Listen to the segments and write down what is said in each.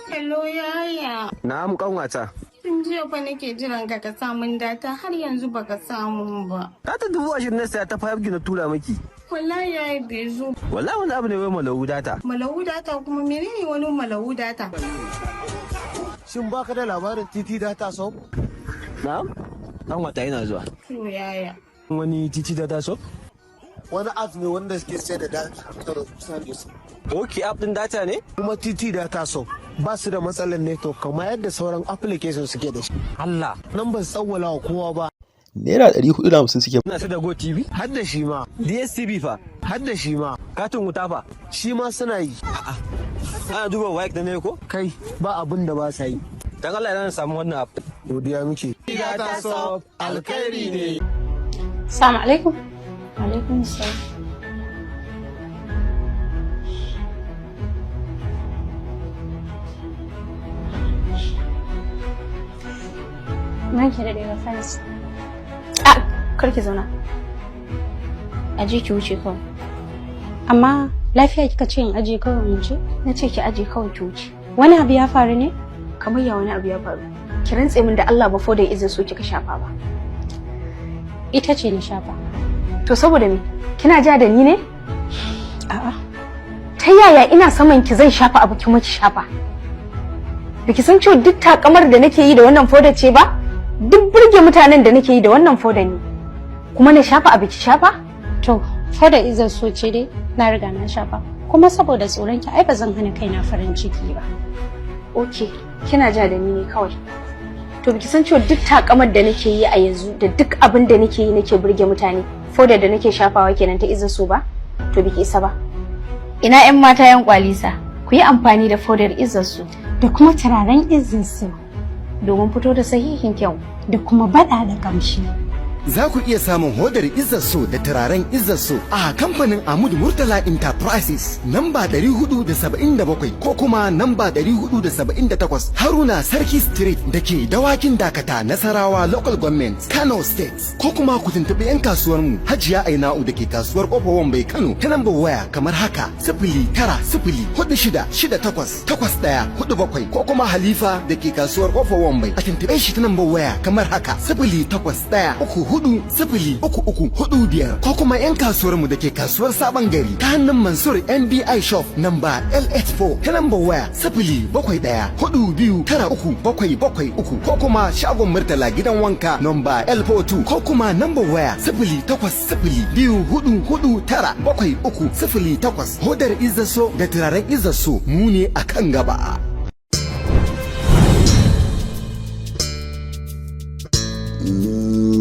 Hello yaya. Na'am kanwata. Tun jiya fa nake jiran ka ka samun data, har yanzu baka samu ba. Data 20,000 na saya ta 5 na tura miki. Wallahi yaya, bai zo. Wallahi wani abu ne wai Malawu Data. Malawu Data kuma? Menene wani Malawu Data? Shin baka da labarin Titi Data Shop? Na'am? Kanwata, ina zuwa. To yaya. Wani Titi Data Shop? Wani app ne wanda suke sayar da data da service. Ok, app din data ne? Kuma Titi Data Shop ba su da matsalar network kamar yadda sauran application suke da shi. Allah. Nan ba su tsawwala wa kowa ba. ₦450 suke. Ina sai da Go TV? Har da shi ma. DSTV fa? Har da shi ma. Katin wuta fa? Shi ma suna yi. Ana duba WAEC da ne ko? Kai, ba abin da ba sa yi. Dan Allah yana samu wannan app. Godiya muke. Data Shop alkhairi ne. Assalamu alaikum. Alaikum salam. Ranki da daga fence. A kar ki zauna. Aje ki wuce kawai. Amma lafiya kika ce in aje kawai in wuce? Na ce ki aje kawai ki wuce. Wani abu ya faru ne? Kamar ya wani abu ya faru? Ki rantse min da Allah ba fodar izin so kika shafa ba. Ita ce na shafa. To saboda me? Kina ja da ni ne? A'a. Ta yaya ina saman ki zan shafa abu kuma ki shafa? Biki san cewa duk takamar da nake yi da wannan fodar ce ba? Duk burge mutanen da nake yi da wannan fodar ne. Kuma na shafa abu ki shafa? To, fodar izar so ce dai na riga na shafa. Kuma saboda tsoron ki ai ba zan hana kaina farin ciki ba. Ok, kina ja da ni ne kawai. To biki san cewa duk takamar da nake yi a yanzu da duk abin da nake yi nake burge mutane, fodar da nake shafawa kenan ta izin so ba? To biki isa ba. Ina 'yan mata 'yan kwalisa, ku yi amfani da fodar izar su Da kuma turaren izin su domin fito da sahihin kyau. Da kuma bada da kamshi. Za ku iya samun hodar Izzar So da turaren Izzar So a kamfanin Amud Murtala Enterprises, namba 477 ko kuma namba 478 Haruna Sarki Street da ke Dawakin Dakata, Nasarawa Local Government, Kano State. Ko kuma ku tuntuɓi 'yan kasuwarmu Hajiya Aina'u da ke kasuwar Kofar Wambai, Kano, ta nambar waya kamar haka: 09046688147, ko kuma Halifa da ke kasuwar Kofar Wambai, a tuntuɓe shi ta nambar waya kamar haka: 08134033345, ko kuma 'yan kasuwarmu da ke kasuwar Sabon Gari ta hannun Mansur NBI Shop, namba LH4, ta nambar waya 0714293773, ko kuma shagon Murtala Gidan Wanka, namba L42, ko kuma nambar waya 08024497308. Hodar Izaso da turaren Izaso, mu ne a kan gaba.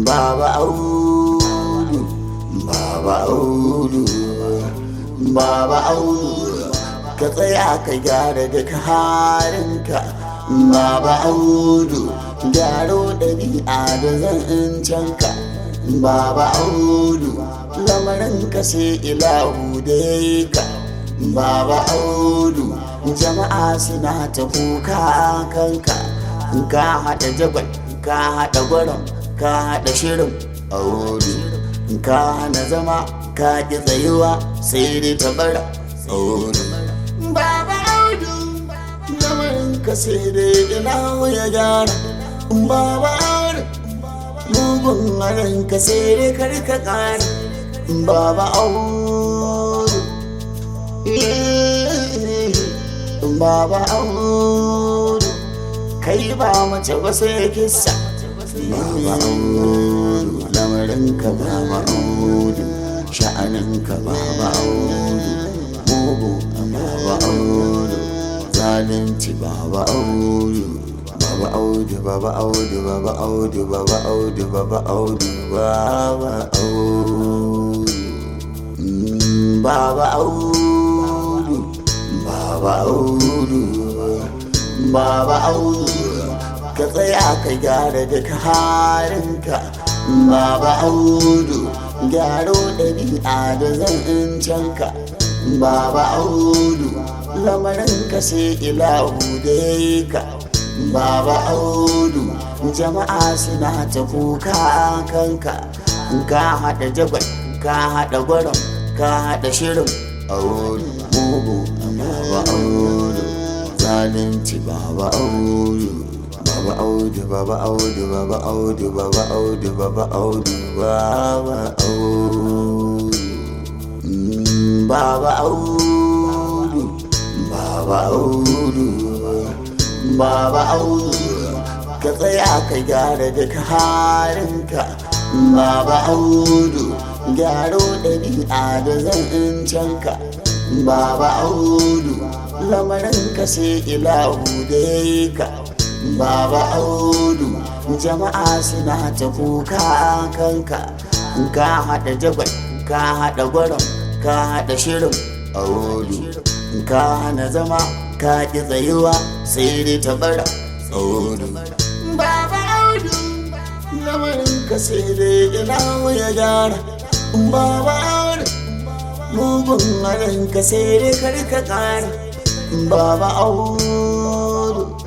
Baba Audu, Baba Audu, Baba Audu, ka tsaya ka gyara duk halinka. Baba Audu, gyaro ɗabi'a da zancenka. Baba Audu, lamarin ka sai ilahu da ya yi ka. Baba Audu, jama'a suna ta kuka kanka. Ka haɗa jagwal, ka haɗa gwaram, ka haɗa shirin Audu. Ka hana zama, ka ƙi tsayuwa, sai dai ta bara Audu. Baba Audu, lamarin ka sai dai ilahu ya gyara. Baba Audu, mugun halin ka sai dai kar ka ƙara. Baba Audu, Baba Audu, kai ba mace ba sai kissa. Baba Audu, lamarin ka Baba Audu, sha'anin ka Baba Audu, mugu Baba Audu, zalunci Baba Audu. Baba Audu, Baba Audu, Baba Audu, Baba Audu, Baba Audu, Baba Audu. Baba Audu, Baba Audu, Baba Audu, ka tsaya ka gyara duk halinka. Baba Audu, gyaro ɗabi'a da zancenka. Baba Audu, lamarin ka sai ilahu da ya yi ka. Baba Audu, jama'a suna ta kuka kanka. Ka haɗa jagwal, ka haɗa gwaram, ka haɗa shirin Audu, mugu Baba Audu. Zalunci. Baba Audu, Baba Audu, Baba Audu, Baba Audu, Baba Audu, Baba Audu, Baba Audu. Baba Audu, Baba Audu, Baba Audu, ka tsaya ka gyara duk halinka. Baba Audu, gyaro ɗabi'a da zancenka. Baba Audu, lamarin ka sai ilahu da ya yi ka. Baba Audu, jama'a suna ta kuka kanka. Ka haɗa jagwal, ka haɗa gwaron, ka haɗa shirin Audu. Ka hana zama, ka ƙi tsayuwa, sai dai ta bara Audu. Baba Audu, lamarin ka sai dai ilahu ya gyara. Baba Audu, mugun halin ka sai dai kar ka ƙara. Baba Audu.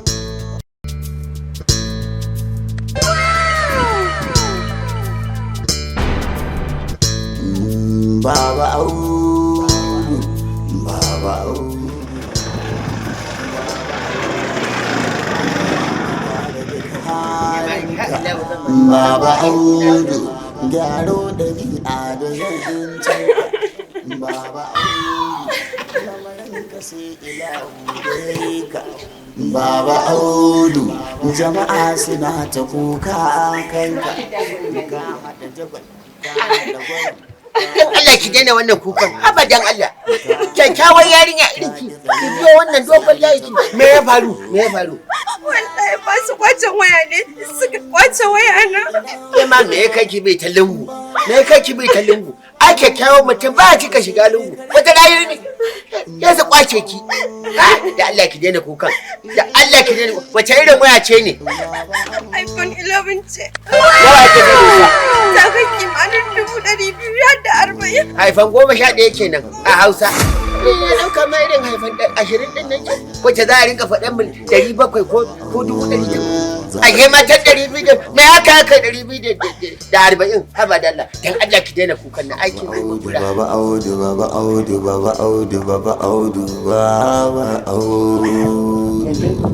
Baba Audu, Baba Audu. Baba Audu, gyaro ɗabi'a da zancen. Baba Audu, lamarin ka sai ilahu da ya yi ka. Baba Audu, jama'a suna ta kuka kanka. Ka haɗa jagwal, ka haɗa gwaram. Dan Allah ki daina wannan kukan, abadan Allah. Kyakkyawan yarinya irin ki, ki biyo wannan dogon layi ki. Me ya faru? Me ya faru? Wallahi ba su kwacen waya ne, suka kwace waya na. Ke ma me ya kai ki bai ta lungu? Me ya kai ki bai ta lungu? Ai kyakkyawan mutum ba kika shiga lungu. Wata rayu ne. Ya su kwace ki. Ah, da Allah ki daina kukan. Da Allah ki daina. Wace irin waya ce ne? iPhone 11 ce. Yawa ake saida? Ta kai kimanin 240,000. Haifan 11 kenan a Hausa. Ni na ɗauka ma irin haifan 20 ɗin nan ce. Wacce za a rinka faɗan min 700 ko 800. A ke matan 200 da me aka haka 240, haba da Allah. Dan Allah ki daina kukan na aikin zai kura. Baba Audu, Baba Audu, Baba Audu, Baba Audu, Baba Audu.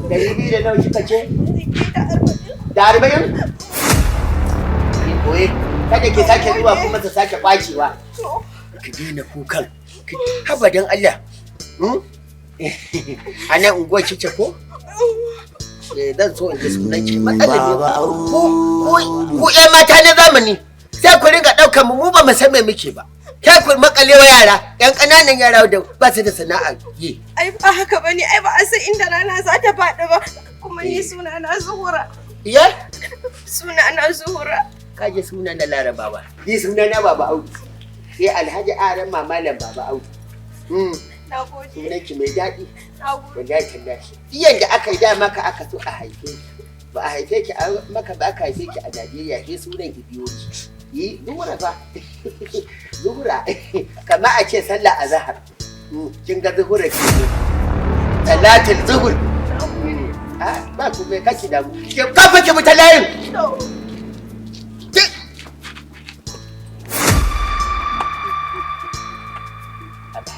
200 da nawa kika ce? Da 40? Ki koye, kada ki sake zuwa kuma ta sake kwacewa. Ki daina kukan. Haba dan Allah. A nan unguwar kike ko? Zan so in ji sunan ki. Matsalar ne. Ku ƴan mata na zamani sai ku ringa ɗaukar mu, mu ba mu san me muke ba. Sai ku makale wa yara, ƴan ƙananan yara da ba su da sana'a yi. Ai ba haka bane, ai ba a san inda rana za ta faɗi ba. Kuma ni suna na Zuhura. Iya? Suna na Zuhura. Kaje suna na Larabawa. Ni suna na Baba Audu. Sai Alhaji Aran Mamalan Baba Audu. Na gode. Sunan ki mai daɗi. Na gode. Wallahi tallahi. Iyan da aka yi da maka aka so a haife ki. Ba a haife ki a maka ba, aka haife ki a Najeriya sai sunan ki biyo ki. Yi Zuhura fa. Zuhura. Kama a ce sallah azhar. Kin ga Zuhura ke ne. Salatul Zuhur. Ah, ba ku mai kaki damu. Ke kafa ki muta layin.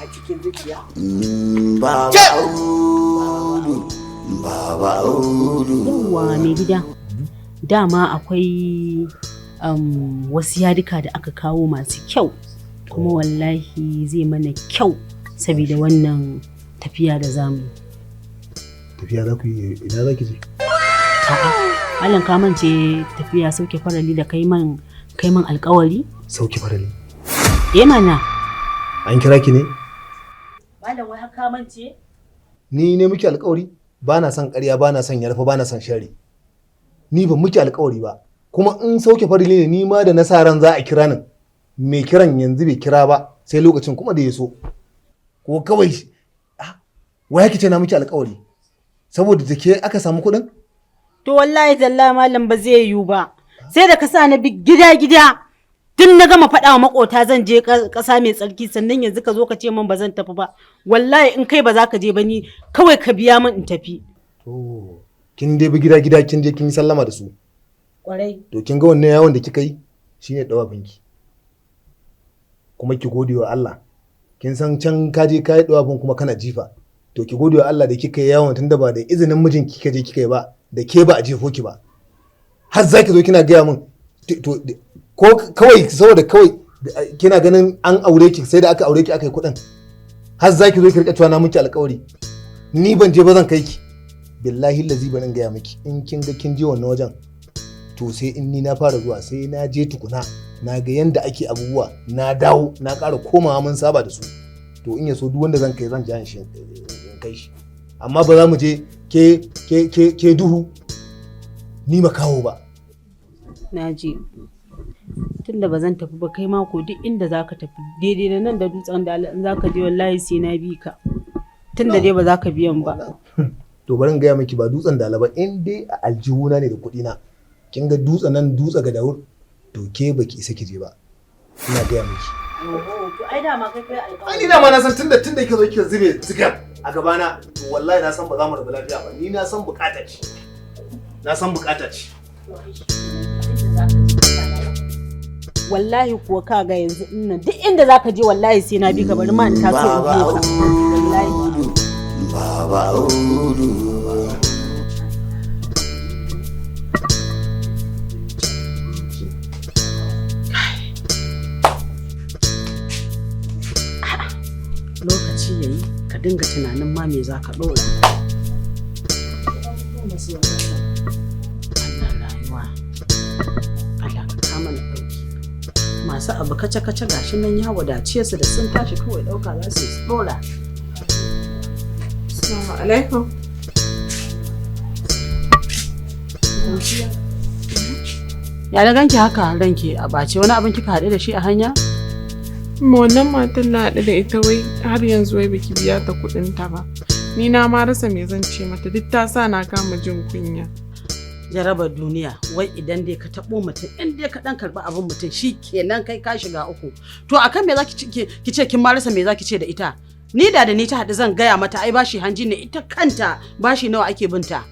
Cikin zuciya. Baba Audu, Baba Audu. Yawwa mai gida, dama akwai wasu yadika da aka kawo masu kyau, kuma wallahi zai mana kyau saboda wannan tafiya da zamu yi. Tafiya za ku yi, ina za ki je? A'a, Malam ka mance tafiya sauke farali da kai man alkawari? Sauke farali. Eh mana. An kira ki ne? Malam wai haka mance? Ni ne muke alkawari? Ba na son ƙarya, ba na son yarfa, ba na son shari. Ni ban muke alkawari ba. Kuma in sauke farali ne, ni ma da na sa ran za a kira ni. Mai kiran yanzu bai kira ba sai lokacin kuma da ya so. Ko kawai wai ki ce na muke alkawari? Saboda da ke aka samu kuɗin? To wallahi talla malam ba zai yiwu ba. Sai da ka sa na bi gida gida. Tun na gama faɗa wa makota zan je ƙasa mai tsarki, sannan yanzu ka zo ka ce min ba zan tafi ba. Wallahi in kai ba za ka je ba, ni kawai ka biya min in tafi. To kin dai bi gida gida, kin je kin yi sallama da su. Kwarai. To kin ga wannan yawon da kika yi shine dawafinki. Kuma ki gode wa Allah. Kin san can ka je ka yi dawafin kuma kana jifa. To ki gode wa Allah da kika yi yawon tunda ba da izinin mijinki kika je kika yi ba, da ke ba a jefo ki ba. Har za ki zo kina gaya min to ko kawai saboda kawai kina ganin an aure ki, sai da aka aure ki aka yi kuɗin. Har za ki zo ki rika cewa na miki alƙawari. Ni ban je ba, zan kai ki. Billahi lazi, ban gaya miki, in kin ga kin je wannan wajen to sai in ni na fara zuwa, sai na je tukuna na ga yanda ake abubuwa, na dawo na ƙara komawa mun saba da su. To in ya so duk wanda zan kai zan ja shi in kai shi, amma ba za mu je ke ke ke ke duhu ni makaho ba. Na je. Tunda ba zan tafi ba, kai mako duk inda zaka tafi, daidai da nan da dutsen da in zaka je, wallahi sai na bi ka. Tunda dai ba za ka biyan ba. To bari in gaya miki, ba dutsen dala ba, in dai a aljihuna ne da kuɗi na, kin ga dutsen nan, dutse ga dawur, to ke baki isa ki je ba, ina gaya miki. To ai dama kai kai alƙawari. Ai ni dama na san tunda kika zo kika zube zigar a gabana, to wallahi na san ba za mu rabu lafiya ba. Ni na san bukata ce, na san bukata ce. Wallahi kuwa ka ga yanzu ina duk inda zaka je wallahi sai na bi ka, bari ma in taso in bi ka. Wallahi. Baba Audu. Lokaci yayi ka dinga tunanin ma me zaka dora. Wannan rayuwa. Allah ka kama na ɗauki. Masu abu kace-kace gashi nan ya wadace su, da sun tashi kawai ɗauka za su yi ɗora. Assalamu alaikum. Ya na ganki haka ranki a ɓace, wani abin kika haɗu da shi a hanya? Ma wannan matan na haɗu da ita, wai har yanzu wai baki biya ta kuɗin ta ba. Ni na ma rasa me zan ce mata, duk ta sa na kama jin kunya. Jarabar duniya, wai idan dai ka taɓo mutum, in dai ka ɗan karɓi abin mutum shi kenan kai ka shiga uku. To akan me zaki ki ce kin ma rasa me zaki ce da ita? Ni da ni ta haɗu zan gaya mata ai bashi hanji ne, ita kanta bashi nawa ake binta.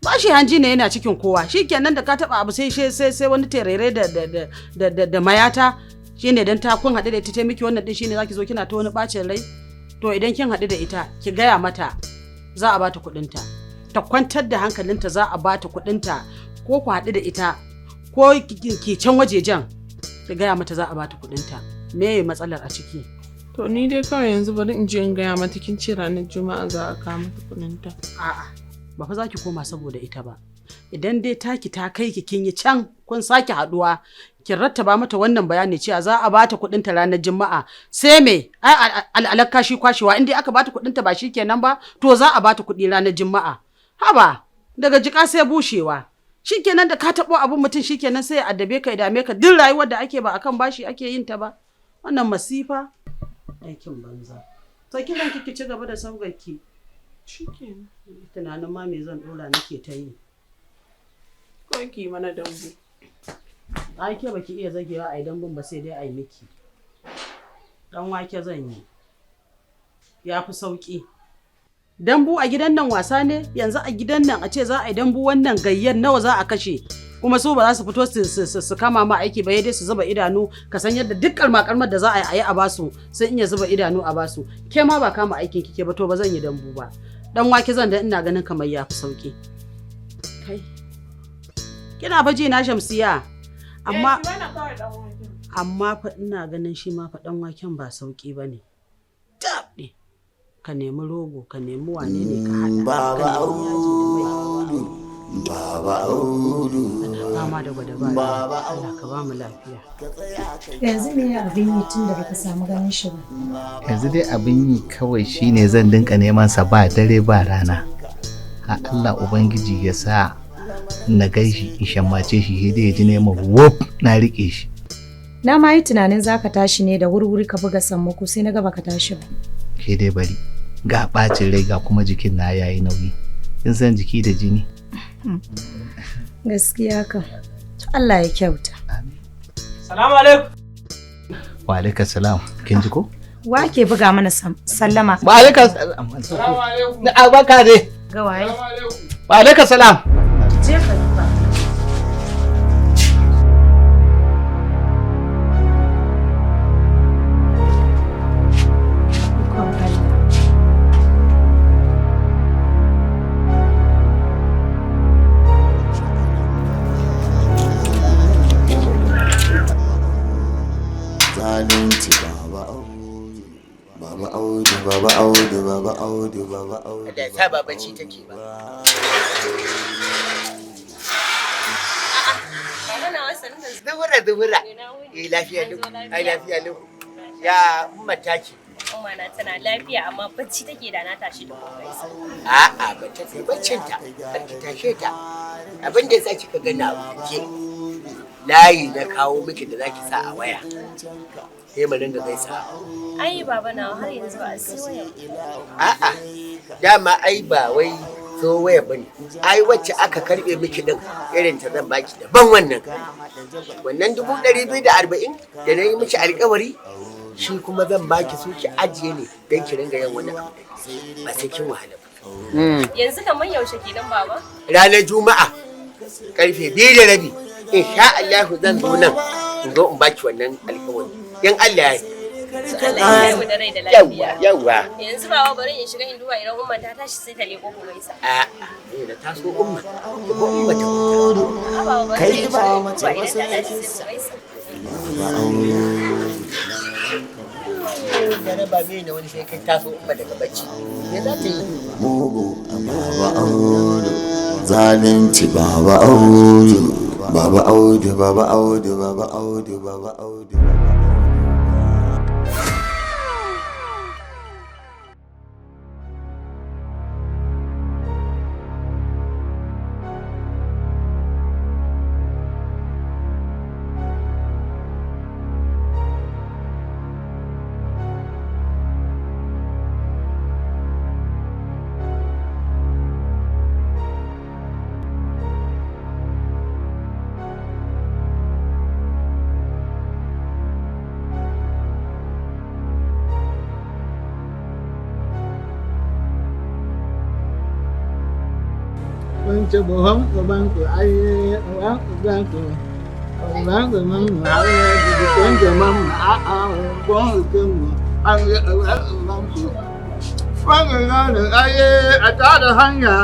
Bashi hanji ne yana cikin kowa, shi kenan da ka taɓa abu sai sai sai wani terere da da da da da mayata. Shine dan ta kun haɗu da ita ta miki wannan din, shine zaki zo kina ta wani ɓacin rai. To idan kin haɗu da ita ki gaya mata za a bata kuɗinta. Ta kwantar da hankalinta, za a bata kuɗinta, ko ku haɗu da ita ko ki can wajejen ki gaya mata za a bata kuɗinta. Me matsalar a ciki? To ni dai kawai yanzu bari in je in gaya mata, kin ce ranar Juma'a za a kawo mata kuɗinta. A'a, ba fa za ki koma saboda ita ba. Idan dai taki ta kai ki kin yi can kun sake haɗuwa, ki rattaba mata wannan bayani cewa za a bata kuɗinta ranar Juma'a. Sai me? Ai al'alaka shi kwashewa, in dai aka bata kuɗinta ba shi kenan ba, to za a bata kuɗi ranar Juma'a. Haba, daga jika sai bushewa. Shikenan da ka taɓo abin mutum shikenan sai ya addabe ka ya dame ka, duk rayuwar da ake ba akan bashi ake yin ta ba. Wannan masifa aikin banza. To kiran ki ci gaba da sabgarki. Shikenan. Tunanin ma me zan dora nake ta yi. Ko ki mana dambu. Ai ke baki iya zagewa a dambun ba, sai dai a yi miki. Dan wake zan yi. Ya fi sauki. Dambu a gidan nan wasa ne, yanzu a gidan nan a ce za a yi dambu, wannan gayyar nawa za a kashe. Kuma su ba za su fito su kama ma aiki ba, dai su zuba idanu, ka san yadda duk kalma da za a yi a basu, sun iya zuba idanu a basu. Ke ma ba kama aikin kike ba, to ba zan yi dambu ba. Dan wake zan da ina ganin kamar ya fi sauki. Kai. Kina fa ji na, Shamsiya. Amma amma fa ina ganin shi ma fa dan waken ba sauki bane. Tabɗe. Ka nemi rogo, ka nemi wane ne ka haɗa. Baba Audu. Baba Audu. Fama da gwada ba. Baba Allah ka ba mu lafiya. Yanzu me ya abin yi tun da baka samu ganin shi ba? Yanzu dai abin yi kawai shine zan dinka neman sa ba dare ba rana. Ha Allah Ubangiji ya sa na gai shi in shammace shi, sai dai ya ji neman wuf na rike shi. Na ma yi tunanin zaka tashi ne da wurwuri ka buga sammako, sai na ga baka tashi ba. Ke dai bari, ga ɓacin rai ga kuma jikin na yayi nauyi. Kin san jiki da jini. Gaskiya kam. To Allah ya kyauta. Salamu alaikum. Wa alaikum salam. Kin ji ko? Wa ke buga mana sallama? Wa alaikum salam. Salamu alaikum. Na baka dai. Ga waye? Wa alaikum salam. Je ka duba. Ikon Allah. Allah ya sa ba bacci take ba. Zuhura, Zuhura. Eh, lafiya lau. Ai lafiya lau. Ya umma ta ce. Umma na tana lafiya, amma bacci take, da na tashi da kun gaisa. A'a, ba ta kai baccin ta. Kar ki tashe ta. Abin da yasa kika ga na ke layi na kawo miki da zaki sa a waya. Sai mu dinga gaisa. Ai baba na, har yanzu ba a sai waya. A'a, dama ai ba wai so waya bane. Ai wacce aka karbe miki din irin ta zan baki daban wannan. Wannan 240,000 da na yi miki alkawari, shi kuma zan baki su ki ajiye ne don ki ringa yin wani abu da ba sai kin wahala ba. Yanzu kamar yaushe kenan, baba? Ranar Juma'a karfe 2:30 insha Allah zan zo nan in zo in baki wannan alkawari. In Allah ya To Allah ya kai mu da rai da lafiya. Yawwa, yawwa. Yanzu baba, bari in shiga in duba, idan umma ta tashi sai ta leko ku gaisa. A'a, ne da taso umma. Ko umma ta A'a baba, bari Kai in ba shiga in mace duba, ba idan ta tashi sai mu gaisa. Jaraba me ne wani sai kai taso umma daga bacci. Me za ta yi? Mugu Baba Audu, zalunci Baba Audu, Baba Audu, Baba Audu, Baba Audu, Baba Audu. Kun ci buhun uban ku ai uban uban ku uban ku mun haye kun ci mun a a kun ku mu ai uban uban ku wannan ne ai a tada hanya.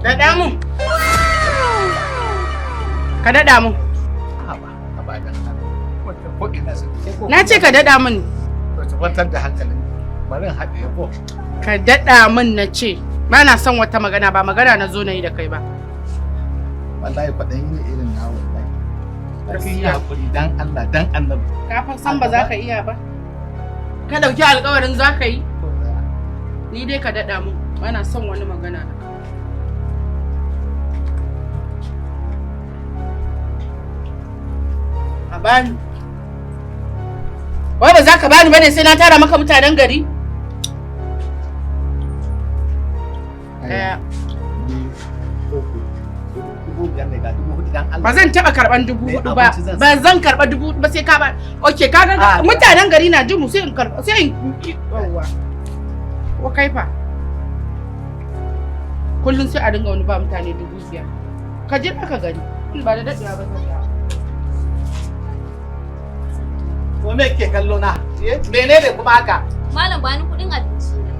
Daɗa mun. Ka daɗa mun. Na ce ka daɗa mun. To, kwantar da hankalin. Bari in haɗe ko. Ka daɗa mun na ce. Ba na son wata magana, ba magana na zo na yi da kai ba. Wallahi kwaɗayi ne irin na wallahi. Ki yi hakuri dan Allah dan Annabi. Ka fa san ba za ka iya ba. Ka ɗauki alƙawarin za ka yi. Ni dai ka daɗa mun. Ba na son wani magana da kai. A bani. Wai ba za ka bani bane sai na tara maka mutanen gari? Ɗaya. 5,000 ne, ga 4,000 dan Allah. Ba zan taɓa karɓan 4,000 ba. Abinci zan Ba zan karɓa 4,000 ba sai ka ba. Okay, ka ga mutanen gari na jin mu, sai in karɓa, sai in yawwa. Ko kai fa? Kullum sai a dinga wani ba mutane 5,000. Ka jira ka gani. In ba da daɗewa ba zan dawo. Ko me ke kallo na? Menene kuma haka? Malam, ba ni kuɗin abinci na.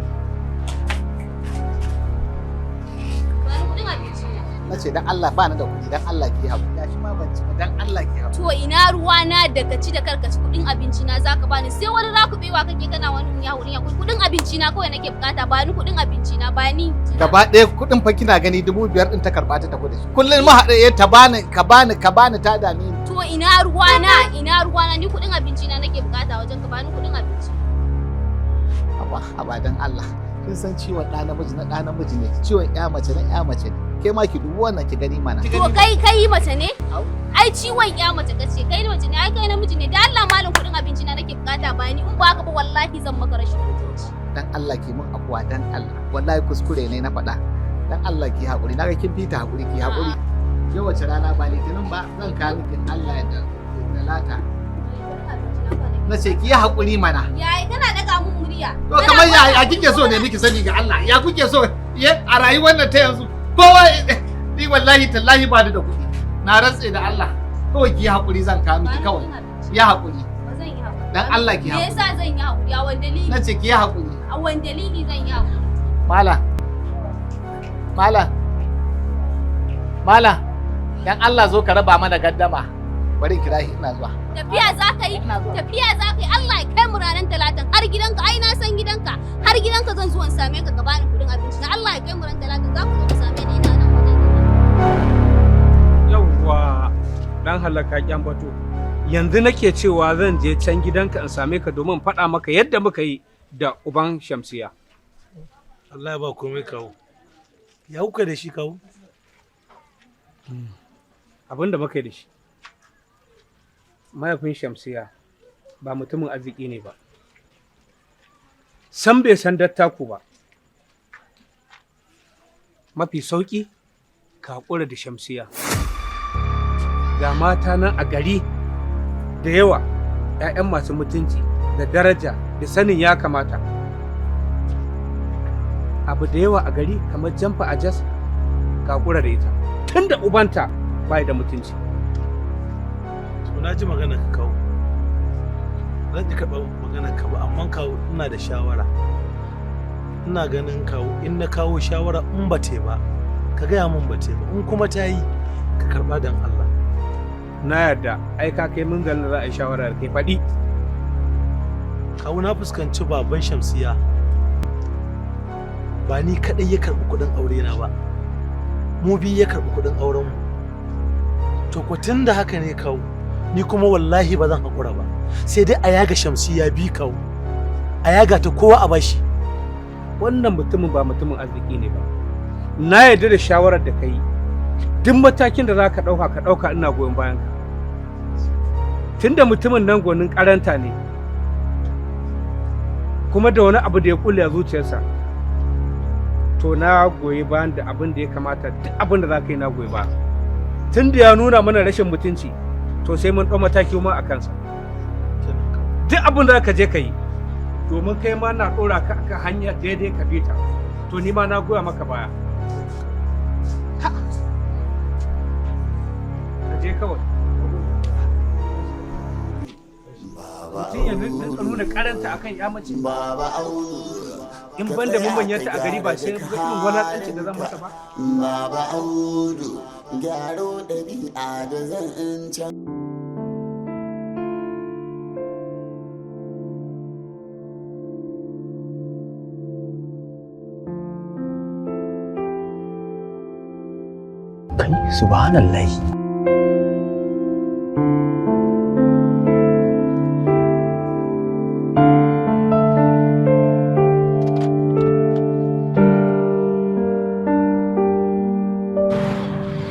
Ba ni kuɗin abinci na. Na ce dan Allah ba ni da kuɗi, dan Allah ki haƙuri. Gashi ma ban ci ba, dan Allah ki haƙuri. To ina ruwa na daga ci da karkaci, kuɗin abinci na zaka bani, sai wani rakubewa kake kana wani ya wurin ya kuɗin abinci na kawai nake bukata, ba ni kuɗin abinci na, ba ni. Gaba ɗaya kuɗin fa kina gani 5,000 ɗin ta karɓa ta tafi da shi. Kullum ma haɗe ta bani, ka bani, ka bani, ta dame ni. To ina ruwa na, ina ruwa na, ni kuɗin abinci na nake bukata wajen ka, bani kuɗin abinci. Haba, haba dan Allah. Kin san ciwon ɗa namiji na ɗa namiji ne, ciwon ƴa mace na ƴa mace ne. Ke ma ki dubi wannan ki gani mana. To kai kai mace ne? Ai ciwon ƴa mace kace, kai mace ne, ai kai namiji ne. Da Allah malam, kuɗin abinci na nake bukata, ba ni, in ba haka ba wallahi zan maka rashin mutunci. Dan Allah ki mun afuwa dan Allah. Wallahi kuskure ne na faɗa. Dan Allah ki haƙuri. Naga kin fita haƙuri, ki haƙuri. Yau wace rana, ba Litinin ba, zan kawo miki Allah ya da Talata. Na ce ki yi haƙuri mana. Yayi kana daga mun murya. To kamar ya kike so ne miki sani ga Allah? Ya kuke so? Ye a rayuwar nan ta yanzu kowa ni wallahi tallahi ba ni da kuɗi. Na rantse da Allah. Kawai ki yi haƙuri, zan kawo miki kawai. Ya haƙuri. Ba zan yi haƙuri. Dan Allah ki Me haƙuri. yasa zan yi haƙuri? A wani dalili? Na ce ki yi haƙuri. A wani dalili zan yi haƙuri? Malam. Malam. Malam. Dan Allah zo ka raba mana gaddama. Bari in kira shi, ina zuwa. Tafiya za ka yi? Tafiya za ka yi? Allah ya kai mu ranar Talatan har gidanka, ai na san gidanka. Har gidanka zan zo in same ka, ka bani kuɗin abinci na. Allah ya kai mu ran Talatan, za ku zo ku same ni, ina nan wajen. Yawwa, dan halaka kyan bato. Yanzu nake cewa zan je can gidanka in same ka domin faɗa maka yadda muka yi da uban Shamsiya. Allah ya ba komai kawo. Ya kuka da shi, kawo? Abin da muka yi da shi. Mahaifin Shamsiya ba mutumin arziki ne ba. San bai san dattaku ba. Mafi sauƙi ka haƙura da Shamsiya. Ga mata nan a gari da yawa, 'ya'yan masu mutunci da daraja da sanin ya kamata. Abu da yawa a gari kamar jamfa a jas, ka haƙura da ita. Tun da ubanta bai da mutunci. To, na ji magana ka, kawo. Zan ji karɓar magana ka ba, amma kawo, ina da shawara. Ina ganin kawo, in na kawo shawara in ba te ba, ka gaya min ba te ba, in kuma ta yi, ka karɓa dan Allah. Na yarda, ai ka kai munzalin za a yi shawara da kai, faɗi. Kawo, na fuskanci baban Shamsiya ba ni kaɗai ya karɓi kuɗin aure na ba. Mu biyu ya karɓi kuɗin auren mu. To ko tun da haka ne kawo, ni kuma wallahi ba zan haƙura ba. Sai dai a yaga Shamsiya bi, kawo. A yaga ta kowa a bashi. Wannan mutumin ba mutumin arziki ne ba. Na yarda da shawarar da ka yi. Duk matakin da za ka ɗauka, ka ɗauka, ina goyon bayan ka. Tunda mutumin nan gwanin karanta ne, kuma da wani abu da ya kulle a zuciyarsa, to na goyi bayan da abin da ya kamata, duk abin da za ka yi na goyi ba. Tun da ya nuna mana rashin mutunci, to sai mun ɗau mataki ma a kansa. Duk abin da za ka je ka yi, domin kai ma na ɗora ka akan hanya daidai ka bi ta, to ni ma na goya maka baya. Ka je kawai. Mutum ya nuna karanta akan ya mace. Baba Audu. In ban da mun manyanta a gari ba sai ga irin wulaƙanci da zan masa ba. Baba Audu, gyaro ɗabi'a da zan Kai, subhanallahi.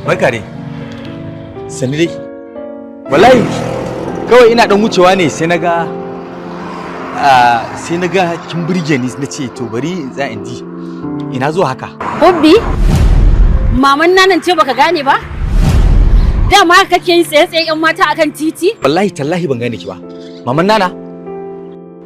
Barka dai. Sani dai. Wallahi kawai ina dan wucewa ne sai na ga kin burge ni, na ce to bari in tsaya in ji. Ina zuwa haka? Hubbi, maman nanan ce, baka gane ba? Dama haka kake yin tsaye-tsaye 'yan mata akan titi? Wallahi tallahi ban gane ki ba. Maman Nana.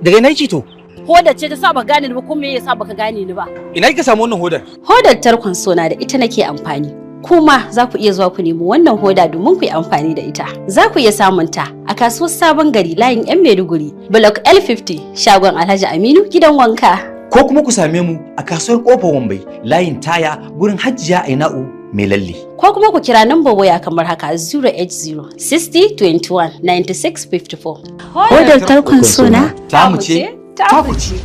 Daga ina kike to? Hodar ce ta sa baka gane ni ba, kuma me yasa baka gane ni ba? Ina kika samu wannan hodar? Hodar tarkon sona, da ita nake amfani. Kuma za ku iya zuwa ku nemi wannan hoda domin ku yi amfani da ita. Za ku iya samun ta a kasuwar Sabon Gari, layin 'yan Maiduguri, Block L50, shagon Alhaji Aminu gidan wanka. Ko kuma ku same mu a kasuwar Kofar Wambai, layin Taya, gurin Hajjiya Aina'u mai lalle. Ko kuma ku kira nambar waya kamar haka: 080 60 21 96 54. Hodar tarkon sona. Tamu ce, taku ce.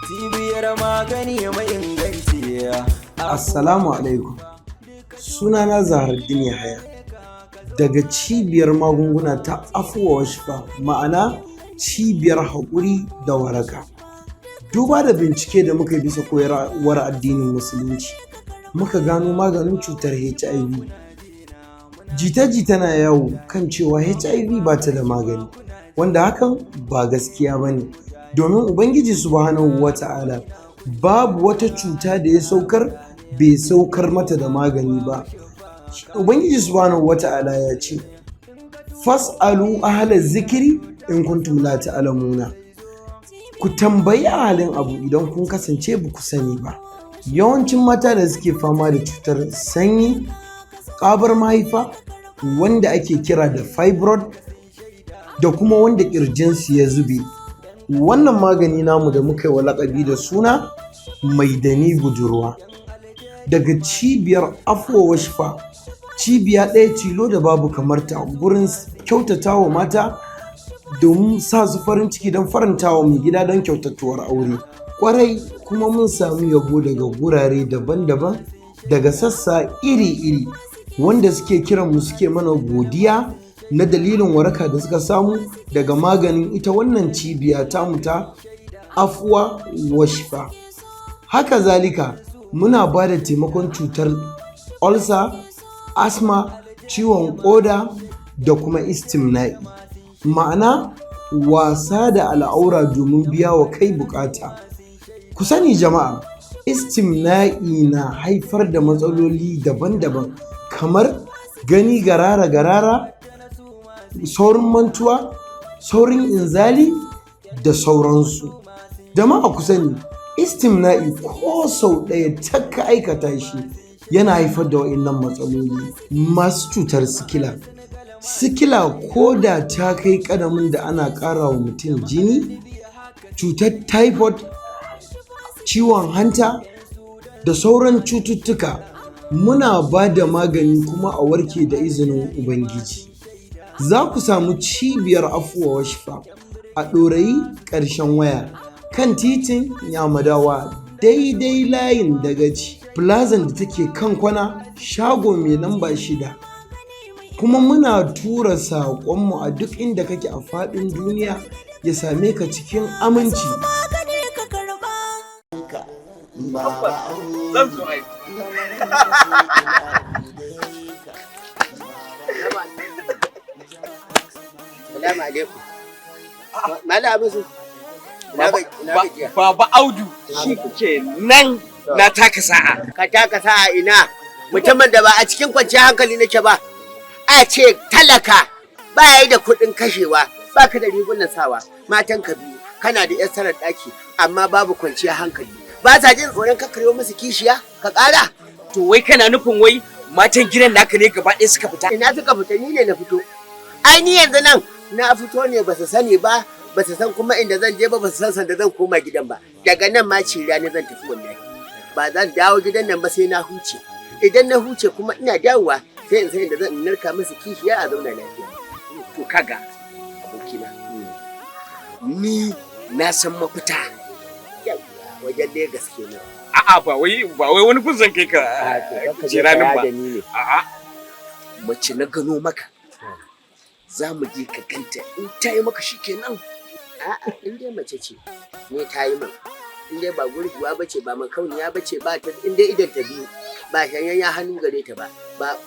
Cibiyar magani mai inganci. Assalamu alaikum. Sunana Zaharaddin Yahaya. Daga cibiyar magunguna ta Afuwa Washfa, ma'ana cibiyar haƙuri da waraka. Duba da bincike da muka yi bisa koyarwar addinin Musulunci, muka gano maganin cutar HIV. Jita-jita na yawo kan cewa HIV ba ta da magani, wanda hakan ba gaskiya ba ne. Domin Ubangiji Subhanahu wa Ta'ala babu wata cuta da ya saukar bai saukar mata da magani ba. Ubangiji Subhanahu wa Ta'ala ya ce, "Fas'alu ahla zikiri in kuntum la ta'lamuna." Ku tambayi ahalin abu idan kun kasance ba ku sani ba. Yawancin mata da suke fama da cutar sanyi, ƙabar mahaifa wanda ake kira da fibroid, da kuma wanda ƙirjinsu ya zube. Wannan magani namu da muka yi wa laƙabi da suna mai dani budurwa. Daga cibiyar Afuwa Washfa, cibiya ɗaya tilo da babu kamarta gurin Kyautata wa mata domin sa su farin ciki, don faranta wa mai gida, don kyautatuwar aure. Kwarai kuma mun sami yabo daga gurare daban-daban, daga sassa iri-iri, wanda suke kiran mu suke mana godiya na dalilin waraka da suka samu daga maganin ita wannan cibiya tamu ta Afuwa Washifa. Haka zalika muna ba da taimakon cutar ulcer, asma, ciwon koda da kuma istimna'i, ma'ana wasa da al'aura domin biya wa kai bukata. Ku sani jama'a, istimna'i na haifar da matsaloli daban-daban kamar gani garara-garara, saurin mantuwa, saurin inzali da sauransu. Jama'a ku sani, istimna'i ko sau ɗaya tak ka aikata shi yana haifar da wa'innan matsaloli. Masu cutar sikila, sikila ko da ta kai ƙadamin da ana ƙara wa mutum jini, cutar typhoid, ciwon hanta da sauran cututtuka, muna ba da magani kuma a warke da izinin Ubangiji. Za ku samu cibiyar Afuwa Washifa a Ɗorayi, ƙarshen waya, kan titin Yamadawa, daidai layin Dagaci, plazan da take kan kwana, shago mai lamba 6. Kuma muna tura saƙonmu a duk inda kake a faɗin duniya ya same ka cikin aminci. Zan zo ai. Salamu alaikum. Malam Abisu. Baba Audu, shi kuke nan na taka sa'a. Ka taka sa'a ina? Mutumin da ba a cikin kwanciyar hankali nake ba. A ce talaka ba ya yi da kuɗin kashewa, ba ka da rigunan sawa, matan ka biyu, kana da 'yar sarar ɗaki, amma babu kwanciyar hankali. Ba sa jin tsoron ka karyo musu kishiya ka ƙara. To wai kana nufin wai matan gidan naka ne gaba ɗaya suka fita? Ina suka fita? Ni ne na fito. Ai ni yanzu nan na fito ne, ba su sani ba, ba su san kuma inda zan je ba, ba su san sanda zan koma gidan ba. Daga nan ma cira ne zan tafi wallahi. Ba zan dawo gidan nan ba sai na huce. Idan na huce kuma ina dawowa sai in san inda zan narka musu kishiya a zauna lafiya. To kaga abokina, ni na san mafita. Wajen Legas kenan. A'a, ba wai wani gun zan kai ka jiranin ba. A'a, mace na gano maka. Za mu je ka ganta, in ta yi maka shi kenan. A'a, in dai mace ce ne ta yi min. In dai ba gurguwa ba ce, ba makauniya ba ce, ba ta in dai idan ta biyu ba shanyayyen hannu gare ta ba, ba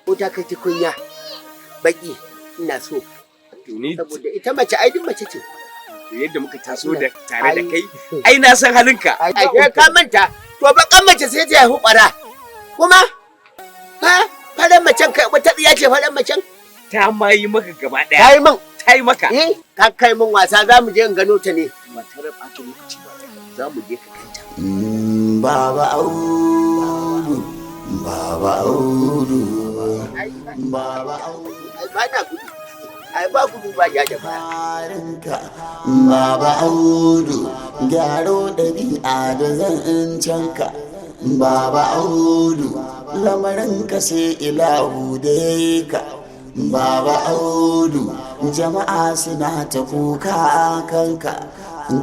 ko ta kai tukunya baki ina so. Saboda ita mace ai duk mace ce. Yadda muka taso da tare da kai, ai na san halinka. Ai kai ka manta, to bakan mace sai ta haifi ƙwara. Kuma ha faran macen kai wata tsiya ce faran macen. Ta ma yi maka gaba ɗaya. Ta yi min. Ta yi maka. Eh, ka kai min wasa, za mu je in gano ta ne. Ba tare ɓata lokaci ba. Za mu je ka ganta. Baba Audu, Baba Audu, Baba Audu. Ai ba na gudu. Ai ba gudu ba ja da baya. Baba Audu, gyaro ɗabi'a da zancenka. Baba Audu, lamarin ka sai ilahu da ya yi ka. Baba Audu, jama'a suna ta kuka kanka.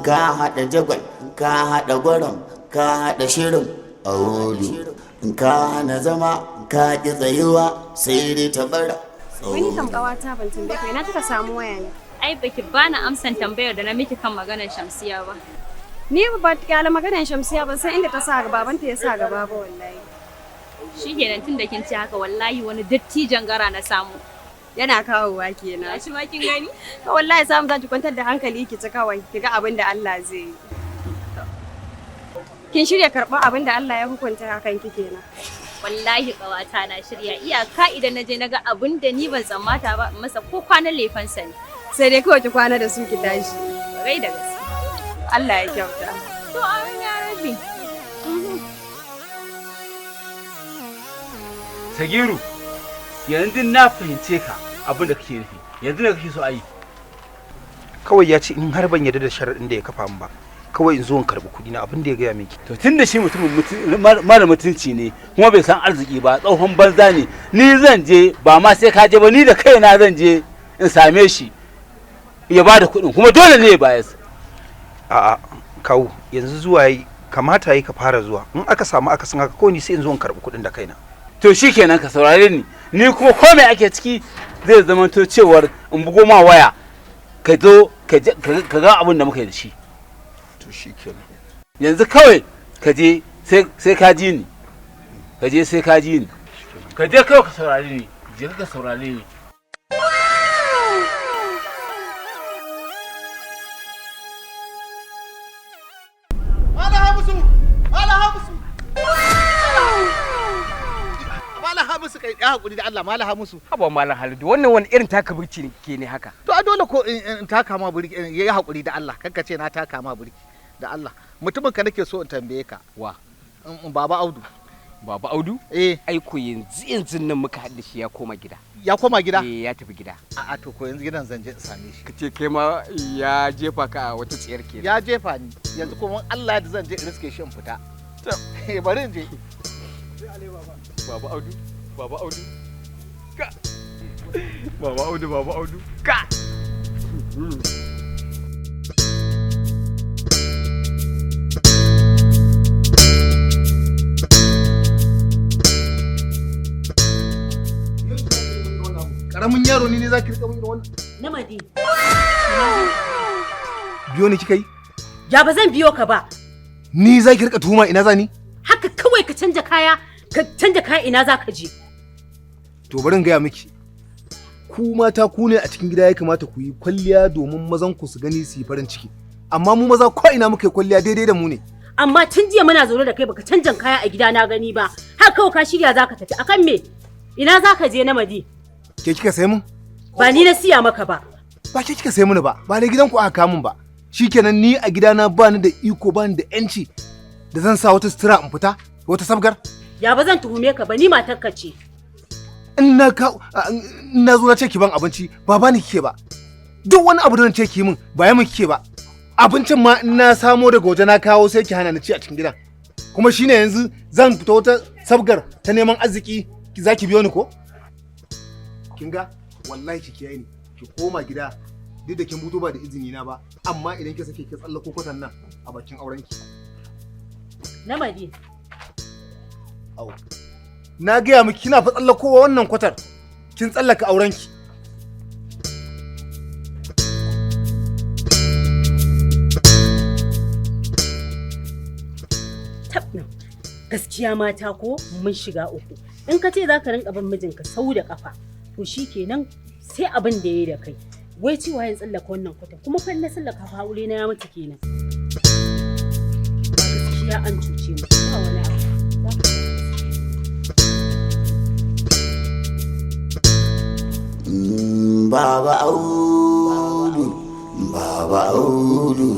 Ka haɗa jagwal, ka haɗa gwaram, ka haɗa shirin Audu. Ka hana zama, ka ƙi tsayuwa, sai dai ta bara. Wani kam ƙawata, ban tambaye ka ina kika samu waya ne. Ai baki bani amsan tambayar da na miki kan maganar Shamsiya ba. Ni ba kyala maganar Shamsiya, ban san inda ta sa babanta ya sa gaba ba wallahi. Shikenan, tun da kin ce haka, wallahi wani dattijan gara na samu. Yana kawowa kenan. Gashi ma kin gani? To wallahi samu za ki kwantar da hankali ki ci kawai, ki ga abin da Allah zai yi. Kin shirya karɓar abin da Allah ya hukunta hakan ki kenan. Wallahi ƙawata na shirya, iyaka idan na je na ga abin da ni ban tsammata ba in masa ko kwanan lefansa ne. Sai dai kawai ki kwana da su ki tashi. Rai da gaske. Allah ya kyauta. To amin ya rabbi. Sagiru, yanzu na fahimce ka, abin da kake nufi. Yanzu ne kake so a yi. Kawai ya ce in har ban yarda da sharaɗin da ya kafa min ba, kawai in zo in karɓi kuɗi na, abin da ya gaya miki. To tun da shi mutumin mara mutunci ne kuma bai san arziki ba, tsohon banza ne. Ni zan je, ba ma sai ka je ba, ni da kaina zan je. in same shi ya bada kuɗin, kuma dole ne ya bayar. A'a kawu, yanzu zuwa yi kamata yi ka fara zuwa. In aka samu akasin haka, ko ni sai in zo in karɓi kuɗin da kaina. To shikenan, ka saurare ni, ni kuma ko me ake ciki zai zama to cewar in bugo ma waya ka zo ka ga abin da muka yi da shi. To shikenan. Yanzu kawai ka je sai ka ji ni, ka je sai ka ji ni, ka je kawai ka saurare ni, je ka saurare ni. Musu kai ya hakuri da Allah malaha musu. Haba malam Halidu, wannan wani irin taka birki ke ne haka? To a dole ko in taka ma birki, yayi hakuri da Allah, kanka ce na taka ma birki da Allah. Mutumin ka nake so in tambaye ka. Wa? Baba Audu. Baba Audu? Eh. Ai ko yanzu yanzu nan muka haɗu shi ya koma gida. Ya koma gida? Eh, ya tafi gida. A'a, to ko yanzu gidan zan je in same shi. Kace kai ma ya jefa ka a wata tsiyar kenan. Ya jefa ni. Yanzu kuma Allah da zan je in riske shi in fita. To bari in je. Baba Audu. Baba Audu. Ka. Baba Audu, Baba Audu. Ka. Karamin yaro ne zaki rika mun irin wannan? Namadi. Biyo ni kika yi? Ya ba zan biyo ka ba. Ni zaki rika tuhuma ina zani? Haka kawai ka canja kaya, ka canja kaya ina zaka je? To bari in gaya miki, ku mata ku ne a cikin gida ya kamata ku yi kwalliya domin mazan ku su gani su yi farin ciki, amma mu maza ko ina muka yi kwalliya daidai da mu ne. Amma tun jiya muna zaune da kai baka canjan kaya a gida na gani ba, har kawai ka shirya zaka tafi akan me? Ina zaka je Namadi? Ke kika sai mun? Ba ni na siya maka ba. Ba ke kika sai mini ba, ba da gidanku aka kawo mun ba. Shikenan ni a gidana ba ni da iko, ba ni da yanci da zan sa wata sutura in fita wata sabgar. Ya ba zan tuhume ka ba, ni matarka ce. In na zo na ce ki ban abinci ba bani kike ba, duk wani abu da na ce ki min ba ya min kike ba. Abincin ma in na samo daga waje na kawo sai ki hana ni ci a cikin gidan. Kuma shine yanzu zan fita wata sabgar ta neman arziki za ki biyo ni ko? Kin ga wallahi ki kiyaye ni, ki koma gida duk da kin buto ba da izini na ba, amma idan ki sake ki tsallako kwatan nan a bakin aurenki. Namadi. Au. Na gaya miki kina fa tsallakowa wannan kwatar, kin tsallaka aurenki. Tabna, gaskiya mata ko mun shiga uku. In ka ce za ka rinka bin mijinka sau da kafa, to shikenan sai abin da ya yi da kai. Wai cewa ya tsallaka wannan kwatar, kuma fa na tsallaka fa aure na ya mutu kenan. Gaskiya an cuce mu, ba wani abu. Baba Audu, Baba Audu,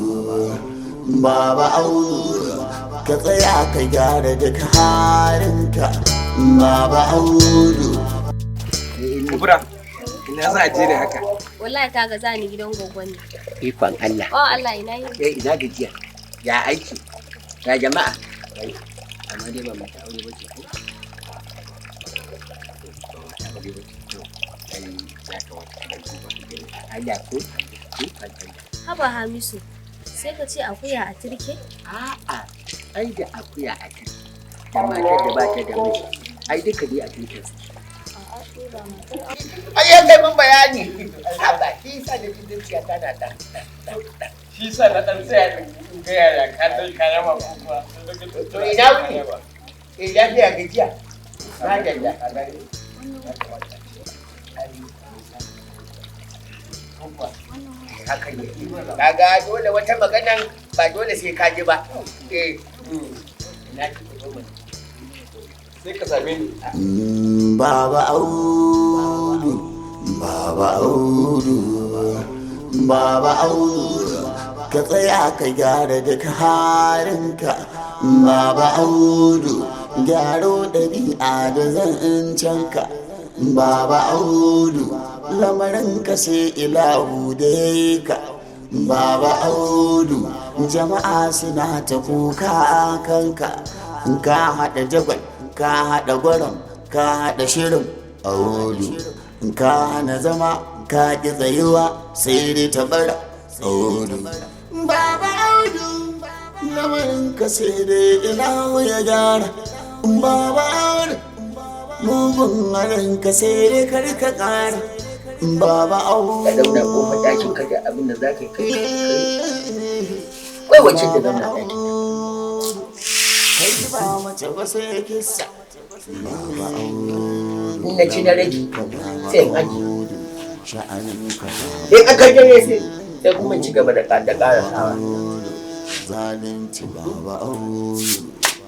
Baba Audu, ka tsaya ka gyara duk halinka, Baba Audu. Kubra, ina za a je da haka? Wallahi ta ga zani gidan gogon ne. Ikon Allah. Oh Allah, ina yi. Eh, ina gajiya. Ya aiki. Ya jama'a. Amma dai ba mata aure ba ce ko? Ba mata aure ba ce. Haba Hamisu, sai ka ce akuya a turke? A'a, ai da akuya a turke, da matar da ba ta da miji, ai duka dai a turke su. Ai ya kai mun bayani. Haba, shi sa da jin zuciya tana da. Shi sa na dan tsaya in ga yaya ka dai kaya ma kuma. To ina wuni? Eh, lafiya gajiya. Na gajiya. Haka ne. Kaga dole wata maganan ba dole sai ka ji ba. Eh. Ina ki zo mana. Sai ka same ni. Baba Audu, Baba Audu, Baba Audu, ka tsaya ka gyara duk halinka. Baba Audu, gyaro ɗabi'a da zancenka. Baba Audu, lamarinka sai ilahu da ya ka. Baba Audu, jama'a suna ta kuka a kanka. Ka haɗa jagwal, ka haɗa gwaram, ka haɗa shirin Audu, ka hana zama Ka ki tsayuwa sai dai ta bara. Audu, Baba Audu, lamarin ka sai dai ina ya gyara. Baba Audu, mugun harin ka sai dai kar ka kara. Baba Audu. Ka zauna kofar ɗakin ka da abin da za ka kai kai wacce ta zauna ɗakin. Kai ba mace ba sai kisa. Baba Audu. In na ci na rage sai in aji. Sha'anin ka. In aka janye sai kuma ci gaba da ƙarasawa. Zalunci Baba Audu.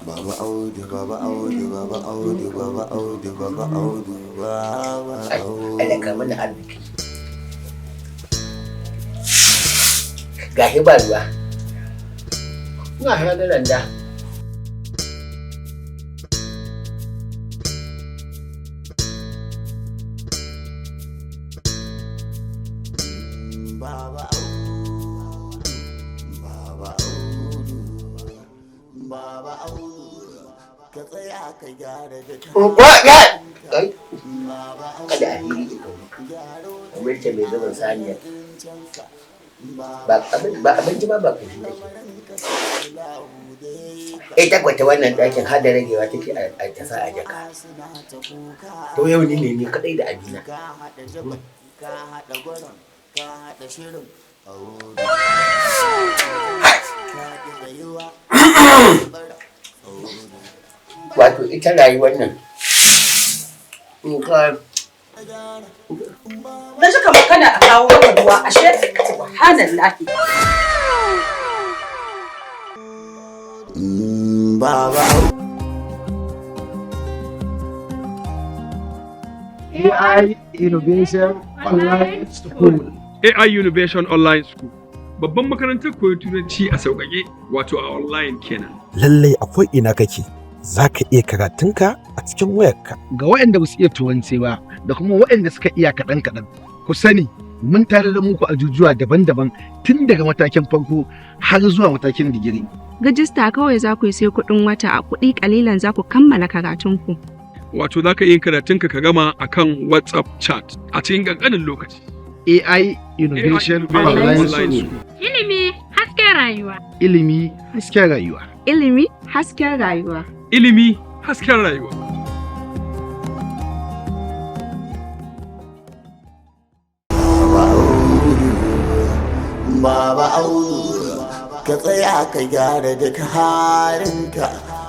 Baba Audu, Baba Audu, Baba Audu, Baba Audu, Baba Audu, Baba Audu. Allah ka mana arziki. Gashi ba ruwa. Ina hana randa. Baba Audu, Baba Audu, Baba Audu, ka tsaya ka gyara da Kada a hiri ita kamar ce mai zaman saniya. Ba abinci ma ba kashi take. Ita kwata wannan ɗakin har da ragewa take a ta sa a jaka. To yau ni ne ni kaɗai da abina. Wato ita rayuwar nan in ka Na ji kamar kana a kawo maka ruwa ashe subhanallahi. Baba AI Innovation Online School. AI Innovation Online School. Babban makarantar koyon turanci a sauƙaƙe wato a online kenan. Lallai akwai ina kake za ka iya karatunka a cikin wayarka. Ga waɗanda ba su iya turanci ba da kuma waɗanda suka iya kaɗan-kaɗan. Ku sani mun tare da muku ajujuwa daban-daban tun daga matakin farko har zuwa matakin digiri. Rajista kawai za ku yi sai kuɗin wata a kuɗi ƙalilan za ku kammala karatunku. Wato za ka iya karatunka ka gama akan WhatsApp chat a cikin ƙanƙanin lokaci. AI Innovation Online School. Ilimi hasken rayuwa. Ilimi hasken rayuwa. Ilimi hasken rayuwa. Ilimi hasken rayuwa. Baba Audu, ka tsaya ka gyara duk halinka.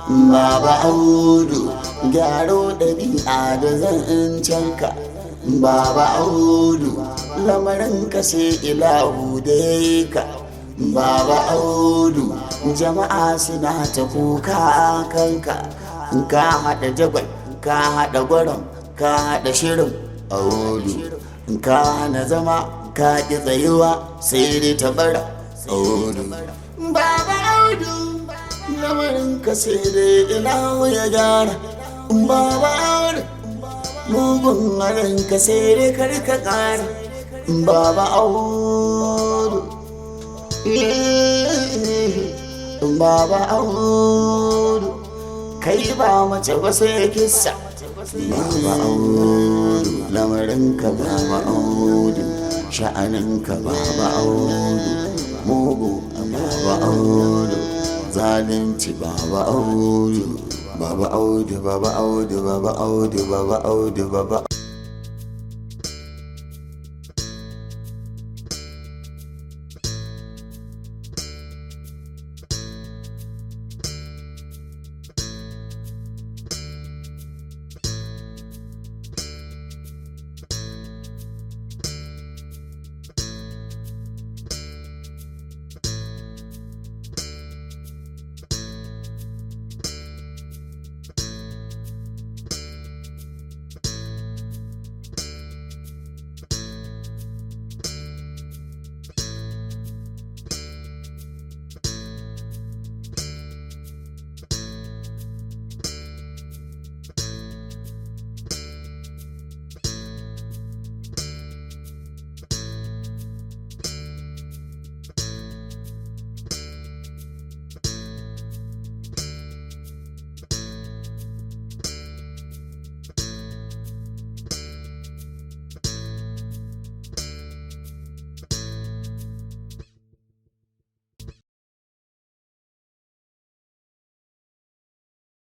Baba Audu, gyaro ɗabi'a da zancenka. Baba Audu, lamarin ka sai ilahu da ka. Baba Audu, jama'a suna ta kuka kanka. Ka haɗa jagwal, ka haɗa gwaron, ka haɗa shirin. Audu, ka hana zama, ka ƙi tsayuwa sai dai ta bara. Audu. Baba Audu, lamarin ka sai dai ilahu ya gyara. Baba Audu, mugun harin ka sai dai kar ka ƙara. Baba Audu, Baba Audu, kai ba mace ba sai kissa. Baba Audu, lamarin ka Baba Audu, sha'anin ka Baba Audu, mugu Baba Audu, zalunci Baba Audu, Baba Audu, Baba Audu, Baba Audu, Baba Audu, Baba.